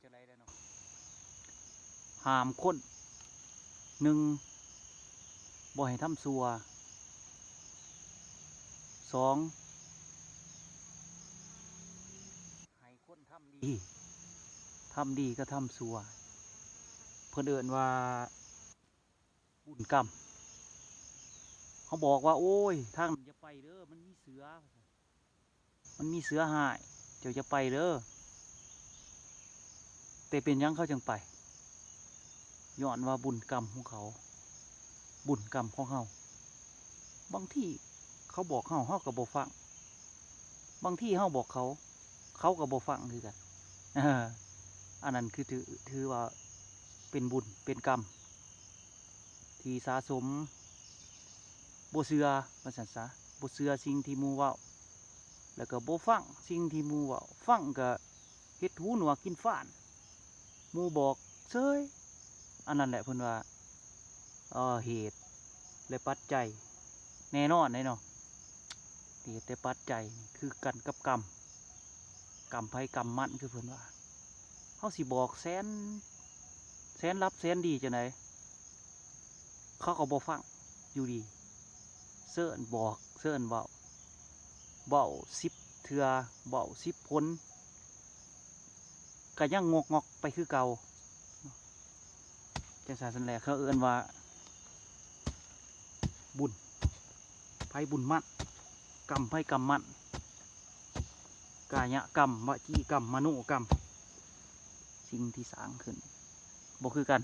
ຈັ່ງໃດແດ່ເນາະ? ຫ້າມຄົນ ໜຶ່ງ ບໍ່ໃຫ້ທຳຊົ່ວ, ສອງ ໃຫ້ຄົນທຳດີ, ທຳດີກັບທຳຊົ່ວ ເພິ່ນເອີ້ນວ່າບຸນກຳ. ເຮົາບອກວ່າ ໂອ້ຍ ທາງນັ້ນຢ່າໄປເດີ ມັນມີເສືອ ມັນມີເສືອຮ້າຍ ເຈົ້າຢ່າໄປເດີ. ແຕ່ເປັນຫຍັງເຂົາຈຶ່ງໄປ? ຍ້ອນວ່າບຸນກຳຂອງເຂົາ ບຸນກຳຂອງເຮົາ. ບາງທີເຂົາບອກເຮົາ ເຮົາກໍບໍ່ຟັງ, ບາງທີເຮົາບອກເຂົາ ເຂົາກໍບໍ່ຟັງຄືກັນ. ເອີ ອັນນັ້ນຄືຖື ຖືວ່າເປັນບຸນເປັນກຳ ທີ່ສະສົມ ບໍ່ເຊື່ອວ່າຊັ້ນຊະ, ບໍ່ເຊື່ອສິ່ງທີ່ໝູ່ເວົ້າ ແລ້ວກໍບໍ່ຟັງສິ່ງທີ່ໝູ່ເວົ້າ, ຟັງກໍເຮັດຫູໜວກກິນຟານ ໝູ່ບອກເສີຍ. ອັນນັ້ນແຫຼະເພິ່ນວ່າ ເອີ ເຫດ ແລະ ປັດໄຈ. ແນ່ນອນເດ້ເນາະ ເຫດ ແລະ ປັດໄຈ ຄືກັນກັບກຳ, ກຳໃຜກຳມັນ ຄືເພິ່ນວ່າ. ເຮົາຊິບອກແສນ ແສນລັບແສນດີຈັ່ງໃດ ເຂົາກໍບໍ່ຟັງຢູ່ດີ. ເຊີນບອກ ເຊີນເວົ້າ ເວົ້າສິບເທື່ອ ເວົ້າສິບຄົນ ກໍຍັງງອກໆໄປຄືເກົ່າ. ຈັ່ງຊັ້ນແຫຼະ ເຂົາເອີ້ນວ່າ ບຸນໃຜບຸນມັນ ກຳໃຜກຳມັນ, ກາຍະກຳ ວະຈີກຳ ມະໂນກຳ. ສິ່ງທີ່ສ້າງຂຶ້ນບໍ່ຄືກັນ.